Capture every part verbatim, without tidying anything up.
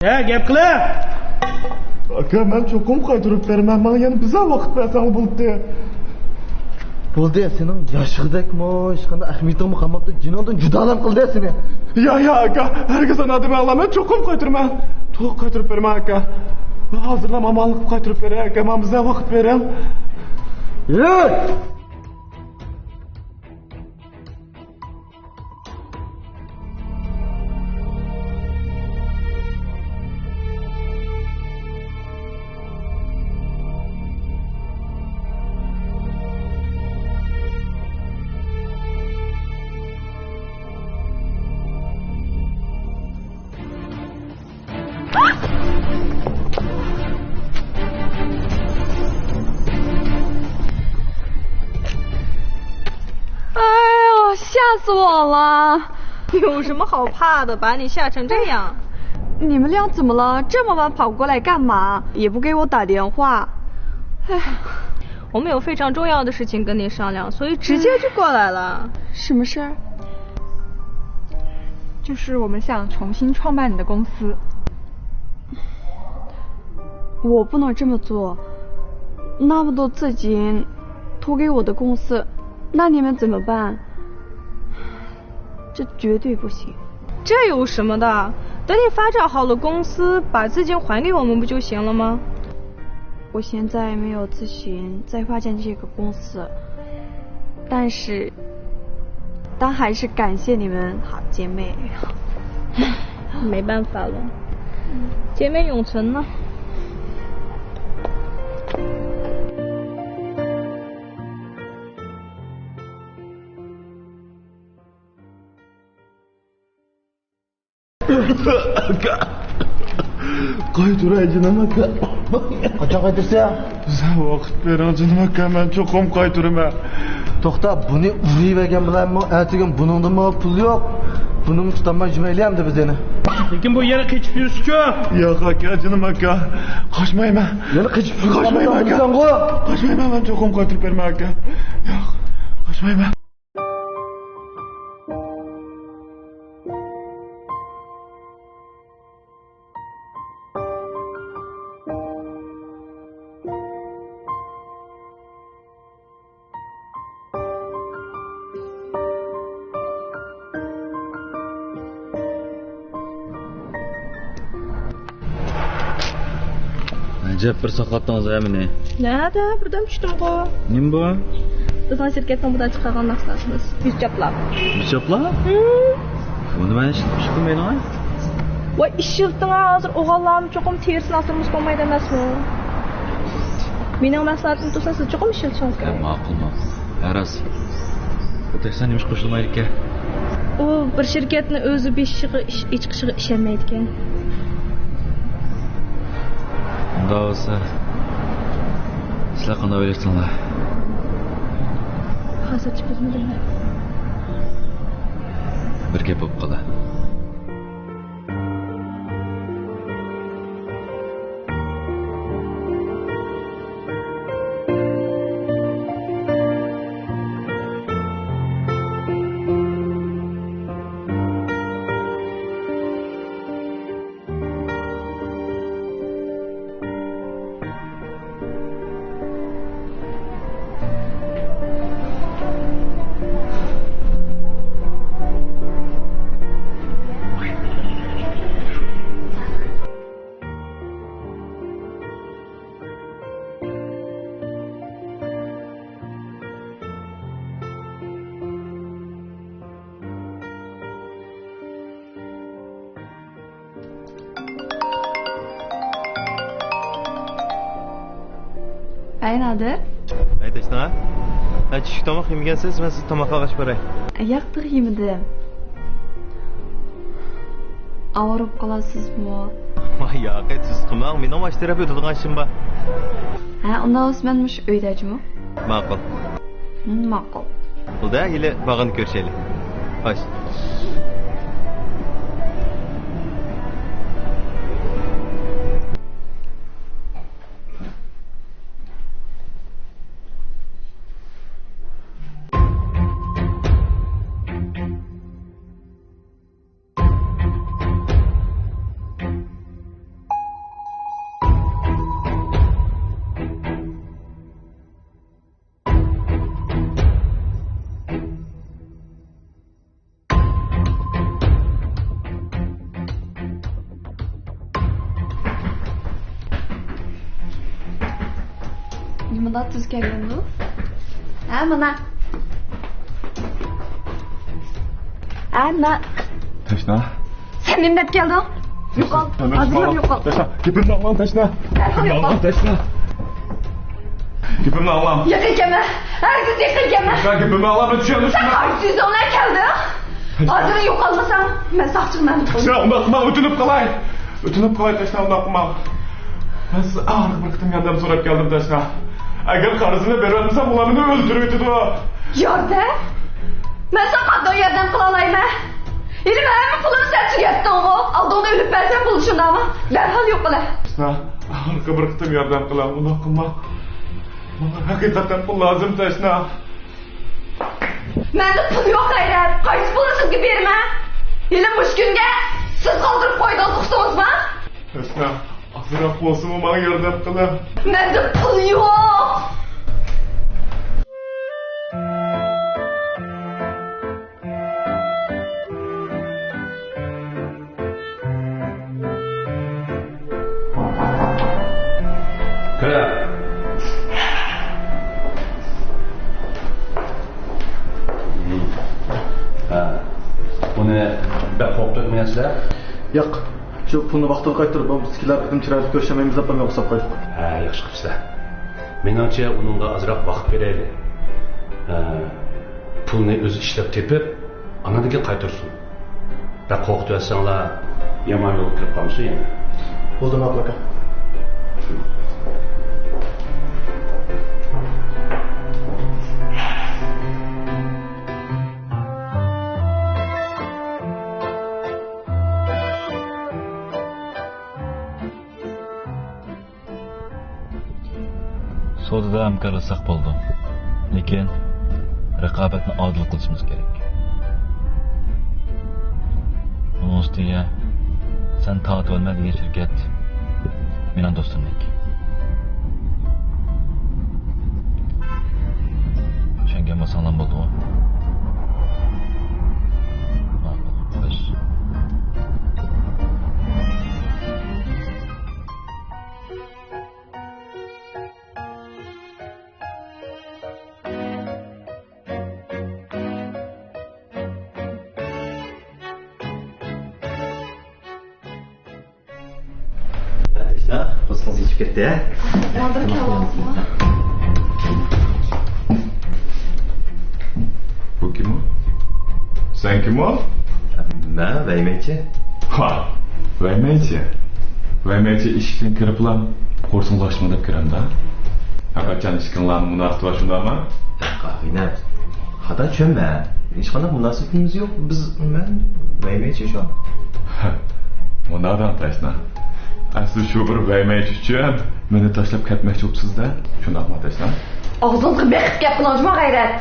ھە، گەپ قىلە! ئاكا، مەن چوقۇم قايتۇرۇپ بېرىمەن. ماڭا يەنە بىزار ۋاقىت بەرسەڭلار بولدى. بولدى، سېنىڭ ياشىغۇدەكمۇ، ھېچقانداق ئەھمىيىتىڭمۇ قالماپتۇ. جېنىڭدىن جۇدالام قىلدى سېنى. يا، يا، ئاكا، ھەرگىز ئانا دېمەڭلار، مەن چوقۇم قايتۇرىمەن. توق قايتۇرۇپ بېرىمەن، ئاكا. مەن ھازىرلا ئامانلىق قىلىپ قايتۇرۇپ بېرەي، ئاكا. ماڭا بىزار ۋاقىت بېرىڭ. يۈر!哎呦，吓死我了！有什么好怕的？把你吓成这样。你们俩怎么了？这么晚跑过来干嘛？也不给我打电话。哎，我们有非常重要的事情跟你商量，所以直接就过来了。什么事儿？就是我们想重新创办你的公司。 我不能这么做，那么多资金投给我的公司，那你们怎么办？这绝对不行。这有什么的？等你发展好了公司，把资金还给我们不就行了吗？我现在没有资金再发展这个公司，但是 但还是感谢你们，好姐妹。没办法了，姐妹永存呢。قايتۇراي جېنىم ئاكا. قاچان قايتۇرسەن؟ بىزگە ۋاقىت بېرىڭ جېنىم ئاكا، مەن چوقۇم قايتۇرىمەن. توختا، بۇنى ئۇرۇۋەرگەن بىلەنمۇ ئەتىگۈن بۇنىڭدىمۇ پۇل يوق. بۇنىمۇ تۇتالماي يۈرمەيلى ئەمدى بىز يەنە. لېكىن بۇ يەنە قېچىپ يۈرسىچۇ؟ ياق ئاكا، جېنىم ئاكا. قاچمايمەن. يەنە قېچىپ قاچمايمەن ئاكا. قاچمايمەن، مەن چوقۇم قايتۇرۇپ بېرىمەن ئاكا. ياق، قاچمايمەن. ئەجەب بىر ساقلاتتىڭىز ھە مېنى. نەدە؟ بىردەم چۈشتۈمغۇ. نېمە بۇ؟ بىزنىڭ شىركەتنىڭ بۇدا چىقارغان مەھسۇلاتىمىز. يۈز چاپلا. يۈز چاپلا؟ ھىم. بۇنى مەن ئىشلىتىپ چىقىمەن ھە. ۋاي، ئىشلىتىڭە، ھازىر ئوغۇللارنى چوقۇم تېرىسىنى ئاستۇرمىسا بولمايدۇ ئەمەسمۇ؟ مېنىڭ مەھسۇلاتىمنى تۇرسا سىز چوقۇم ئىشلىتىشىڭىز كېرەك. ماقۇل، ماقۇل. ھە، راست. بۇ تېخى نېمىشقا قوشۇلمايدىكەن؟ ئۇ بىر شىركەتنى ئۆزى بېشىغا ئىش، ئېچىقىشىغا ئىشەنمەيدىكەن. ئۇنداق بولسا، سىلەر قانداق ئويلاشتىڭلار؟ ھازىرچە بىلمىدىم مەن. بىر گەپ بولۇپ قالا. ئەي نادىر. ئەي تەشنا. ھە، چۈشلۈك تاماق يېمىگەنسىز، مەن سىزگە تاماق ئالغاچ باراي. ياق، تېخى يېمىدىم. ئاۋارە بولۇپ قالارسىزمۇ؟ ۋاي ياقەي، تۈز قىلماڭ، مېنىڭ ئاشۇ تەرەپتە ئۆتىدىغان ئىشىم بار. ھە، ئۇنداق بولسا مەن مۇشۇ ئۆيدە جۇمۇ. ماقۇل. ھىم، ماقۇل. بولدى، ھېلى بارغاندا كۆرۈشەيلى. خوش. مۇنداق تۈز كەلگەندۇ؟ ھە، مانا. ھە، مانا. تەشنا. سەن نېمە دەپ كەلدىڭ؟ يوقال. ھازىرلا يوقال. تەشنا، گېپىمنى ئاڭلاڭ، تەشنا. دەرھال يوقال. تەشنا. گېپىمنى ئاڭلاڭ. يېقىن كەلمە. ھەرگىز يېقىن كەلمە. تەشنا، گېپىمنى ئاڭلاڭ، مەن چۈشەندۈرۈشۈم. سەن ئاجىز ئۆزۈڭ بىلەن كەلدىڭ. ھازىر يوقالمىساڭ، مەن ساقچىغا مەلۇم قىلىمەن. تەشنا، ئۇنداق قىلماڭ، ئۆتۈنۈپ قالاي. ئۆتۈنۈپ قالاي، تەشنا، ئۇنداق قىلماڭ. مەن سىزدىن ئاخىرقى بىر قېتىم ياردەم سوراپ كەلدىم، تەشنا. ئەگەر قەرزىنى بېرىۋەتمىسەم، ئۇلار مېنى ئۆلتۈرۈۋېتىدۇ. ياردەم؟ مەن ساڭا قانداق ياردەم قىلالايمەن؟ ھېلى ھەممە پۇلۇمنى سەن تۈگەتتىڭغۇ. ئالدىڭدا ئۆلۈپ بەرسەم بولدى، شۇنداقمۇ؟ دەرھال يوقىلە. تەشنا، ئاخىرقى بىر قېتىم ياردەم قىلىڭ، ئۇنداق قىلماڭ. ماڭا ھەقىقەتەن پۇل لازىم، تەشنا. مەندە پۇل يوق، غەيرەت. قايسى پۇلنى سىزگە بېرىمەن؟ ھېلى مۇشۇ كۈنگە سىز قالدۇرۇپ قويدىڭىز، ئۇقتىڭىزمۇ؟ تەشنا، ئازراق بولسىمۇ ماڭا ياردەم قىلىڭ. مەندە پۇل يوق. كىرە. ھە. بۇنى بەك قورقۇتۇۋەتمىگەنسىلەر؟ ياق. شۇ پۇلنى ۋاقتىدا قايتۇرۇپ، بۇ ئىككىلەر قېتىم چىرايلىق كۆرۈشەلمەيمىز دەپ، مەن رۇخسەت قويدۇق. ھە، ياخشى قىپسىلەر. مېنىڭچە، ئۇنىڭغا ئازراق ۋاقىت بېرەيلى. ھە، پۇلنى ئۆزى ئىشلەپ تېپىپ، ئاندىن كېيىن قايتۇرسۇن. بەك قورقۇتۇۋەتسەڭلار، يامان يولغا كىرىپ قالمىسۇن يەنە. بولدى، ماقۇل ئاكا. سودىدا ھەمكارلاشساق بولىدۇ، لېكىن رىقابەتنى ئادىل قىلىشىمىز كېرەك. ئۇنىڭ ئۈستىگە سەن تارتىۋالىمەن دېگەن شىركەت مېنىڭ دوستۇمنىڭكى. چۈشەنگەن بولساڭلار بولدىغۇ؟ ماقۇل، خوش. تەشنا، پوستىڭىز يېتىپ كەتتى، ھە؟ ھازىر كەلۋاپسىز. بۇ كىم ئۇ؟ سەن كىم ئۇ؟ مەن ۋەيمەيچى. ھا، ۋەيمەيچى. ۋەيمەيچى ئىشىكتىن كىرىپلا قورسىقىڭ ئاچتىمۇ دەپ كىرەمدۇ؟ ھەر قاچان ئىشىكىڭلارنىڭ مۇناسىۋىتى بار شۇنداقمۇ؟ ياق، ئىنەم. خاتا چۈشەنمە. ھېچقانداق مۇناسىۋىتىمىز يوق. بىز، مەن ۋەيمەيچى شۇ. مۇنداق دەڭ، تەشنا. ئەسلى شۇ بىر ۋەيمەيچى ئۈچۈن مېنى تاشلاپ كەتمەكچى بوپسىز-دە. شۇنداقمۇ، تەشنا؟ ئاغزىڭىزغا بېقىپ گەپ قىلىڭ، جۇما غەيرەت.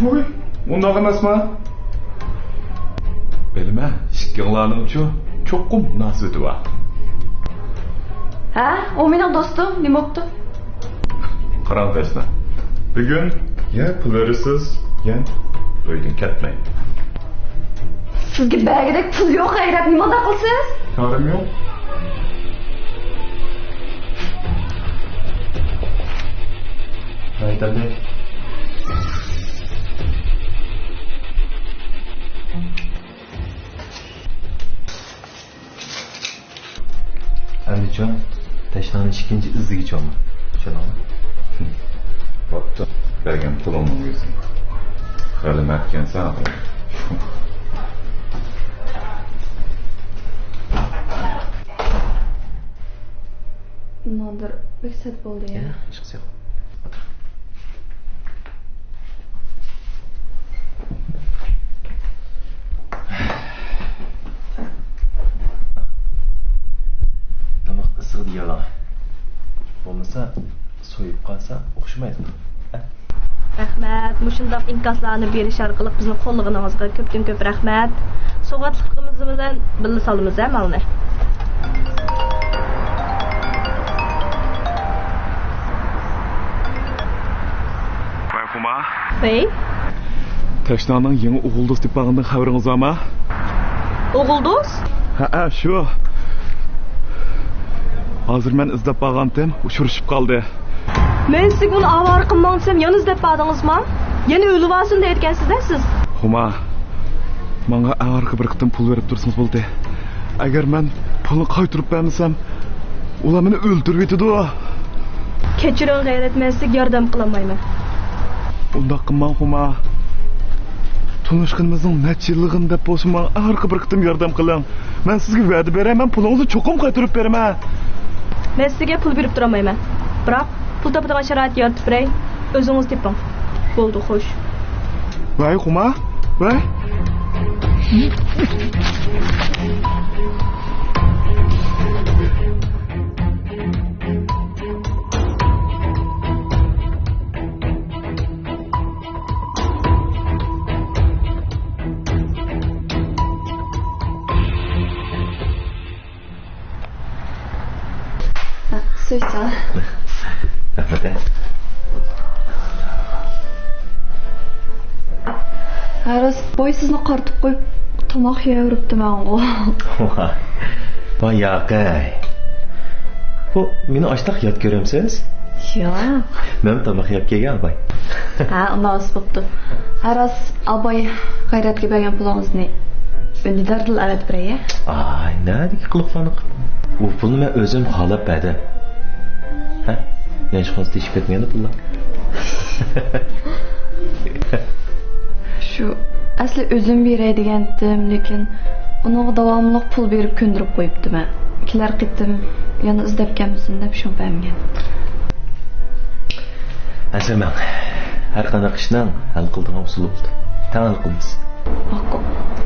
ۋوي، ئۇنداق ئەمەسما؟ بىلىمەن، ئىككىڭلارنىڭچۇ چوقۇم مۇناسىۋىتى بار. ھە؟ ئۇ مېنىڭ دوستۇم، نېمە بوپتۇ؟ قاراڭ، تەشنا. بۈگۈن يا پۇل بېرىسىز، يا ئۆيدىن كەتمەي. سىزگە بەرگۈدەك پۇل يوق، غەيرەت، نېمانداق قىلىسىز؟ چارەم يوق. غەيرەت ئەمدى. ئەمدىچۇ، تەشنانى ئىككىنچى ئىزدىگۈچى بولما. چۈشەندىڭمۇ؟ بوپتۇ. بەرگەن پۇلۇڭنىڭ يۈزى. خېلى مەردكەنسەن، ئاخىرى. نادىر، بەك سەت بولدى يا. يا، ھېچقىسى يوق. تاماق ئىسسىق دېگەنلەر. بولمىسا سويۇپ قالسا ئوخشىمايدۇ. رەھمەت، مۇشۇنداق ئىنكاسلارنى بېرىش ئارقىلىق بىزنى قوللىغىنىڭىزغا كۆپتىن كۆپ رەھمەت. سوۋغاتلىقىمىز بىلەن بىللە سالىمىز ھە مالنى. ۋەي، خۇما. ۋەي. تەشنانىڭ يېڭى ئوغۇل دوست تېپىپ بارغىنىدىن خەۋىرىڭىز بارمۇ؟ ئوغۇل دوست؟ ھەئە، شۇ. ھازىر مەن ئىزدەپ بارغانتىم، ئۇچرىشىپ قالدى. مەن سىزگە ئۇنى ئاۋارە قىلماڭ دېسەم، يەنە ئىزدەپ باردىڭىزما؟ يەنە ئۆلۈۋالسۇن دەيدىكەنسىز-دە سىز. خۇما، ماڭا ئەڭ ئارقا بىر قېتىم پۇل بېرىپ تۇرسىڭىز بولدى. ئەگەر مەن پۇلنى قايتۇرۇپ بەرمىسەم، ئۇلار مېنى ئۆلتۈرۈۋېتىدۇ. كەچۈرۈڭ غەيرەت، مەن سىزگە ياردەم قىلالمايمەن. ئۇنداق قىلماڭ خۇما. تونۇشقىنىمىزنىڭ نەچچە يىللىقىنى دەپ بولسىمۇ ماڭا ئارقا بىر قېتىم ياردەم قىلىڭ. مەن سىزگە ۋەدە بېرەي، مەن پۇلىڭىزنى چوقۇم قايتۇرۇپ بېرىمەن. مەن سىزگە پۇل بېرىپ تۇرالمايمەن. بىراق پۇل تاپىدىغان شارائىت يارىتىپ بېرەي. ئۆزىڭىز تېپىڭ. بولدى، خوش. ۋاي خۇما، ۋاي. سۈيچا. رەھمەت. ھە، راست، باي سىزنى قارىتىپ قويۇپ، تاماق يەۋېرىپتىمەنغۇ. ۋاي ياقەي. بۇ مېنى ئاشتاق يات كۆرەمسىز؟ ياق. مەن تاماق يەپ كەلگەن ئاباي. ھە، ئۇنداق بوپتۇ. ھە، راست، ئاباي غەيرەتكە بەرگەن پۇلىڭىزنى ئۈندىداردىن ئەۋەتىپ بېرەي. ئاي، نەدىكى قىلىقلارنى قىل. ئۇ پۇلنى مەن ئۆزۈم خالاپ بەردىم. ھە؟ يانچۇقىڭىزدا تېشىپ كەتمىگەندە پۇللار. شۇ، ئەسلى ئۆزۈم بېرەي دېگەنتىم، لېكىن ئۇنىڭغا داۋاملىق پۇل بېرىپ كۆندۈرۈپ قويۇپتىمەن. كېلەر قېتىم يەنە ئىزدەپ كەلمىسۇن دەپ شۇڭا بەرمىگەن. ئەنسىرىمەڭ. ھەر قانداق ئىشنىڭ ھەل قىلىدىغان ئۇسۇلى بولىدۇ. تەڭ ھەل قىلىمىز. ماقۇل.